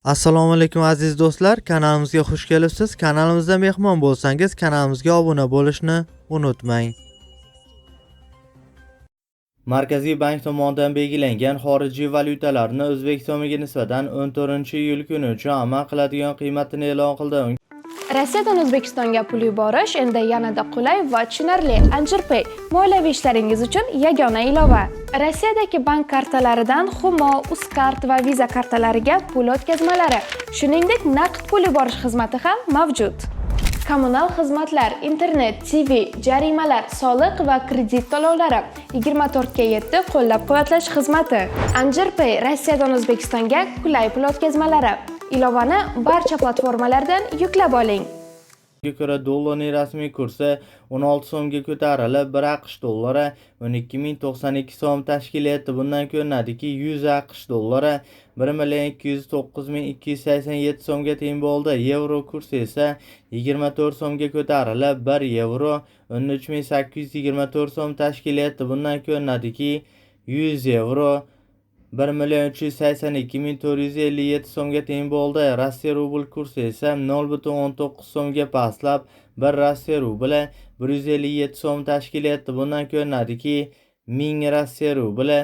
Assalomu alaykum, aziz do'stlar, kanalimizga xush kelibsiz. Kanalimizda mehmon bo'lsangiz, kanalimizga obuna bo'lishni unutmang. Markaziy bank tomonidan belgilangan xorijiy valyutalarni o'zbek so'miga nisbatan 14-iyul kuni uchun amal qiladigan qiymatini e'lon qildi. Rossiyadan O'zbekistonga pul yuborish endi yanada qulay va tushunarli. Anjirpay – moliyaviy ishlaringiz uchun yagona ilova. Rossiyadagi bank kartalaridan Humo, Uzcard va Visa kartalariga pul o'tkazmalari, shuningdek, naqd pul yuborish xizmati ham mavjud. Kommunal xizmatlar, internet, TV, jarimalar, soliq va kredit to'lovlari, 24 ga 7 qo'llab-quvvatlash xizmati. Anjirpay – Rossiyadan O'zbekistonga qulay pul o'tkazmalari. Ilovani barcha platformalardan yuklab oling. Ko'ra, dollarning rasmiy kursi 16 so'mga ko'tarilib, 1 AQSh dollari 12 092 so'm tashkil etdi. Bundan ko'rinadiki, 100 AQSh dollari 1 209 287 so'mga teng bo'ldi. Yevro kursi esa 24 so'mga ko'tarilib, 1 yevro 13 824 so'm tashkil etdi. Bundan ko'rinadiki, 100 yevro 1 382 457 so'mga teng bo'ldi. Rossiya rubl kursi esa 0,19 so'mga pastlab, 1 Rossiya rubli 157 so'm tashkil etdi. Bundan ko'rinadiki, 1000 Rossiya rubli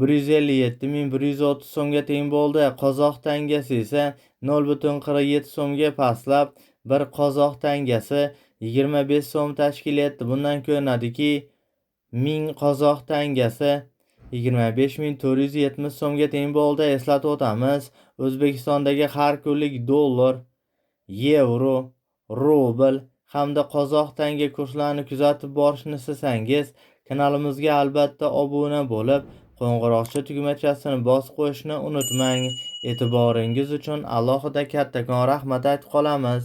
157 130 so'mga teng bo'ldi. Qozoq tangasi esa 0,47 so'mga pastlab, 1 qozoq tangasi 25 so'm tashkil etdi. Bundan ko'rinadiki, 1000 qozoq tangasi 25 470 so'mga teng bo'ldi. Eslatib o'tamiz, O'zbekistondagi har kunlik dollar, yevro, rubl hamda qozoq tanga kurslarini kuzatib borishni istasangiz, kanalimizga albatta obuna bo'lib, qo'ng'iroqcha tugmachasini bosib qo'yishni unutmang. E'tiboringiz uchun alohida kattakon rahmat aytib qolamiz.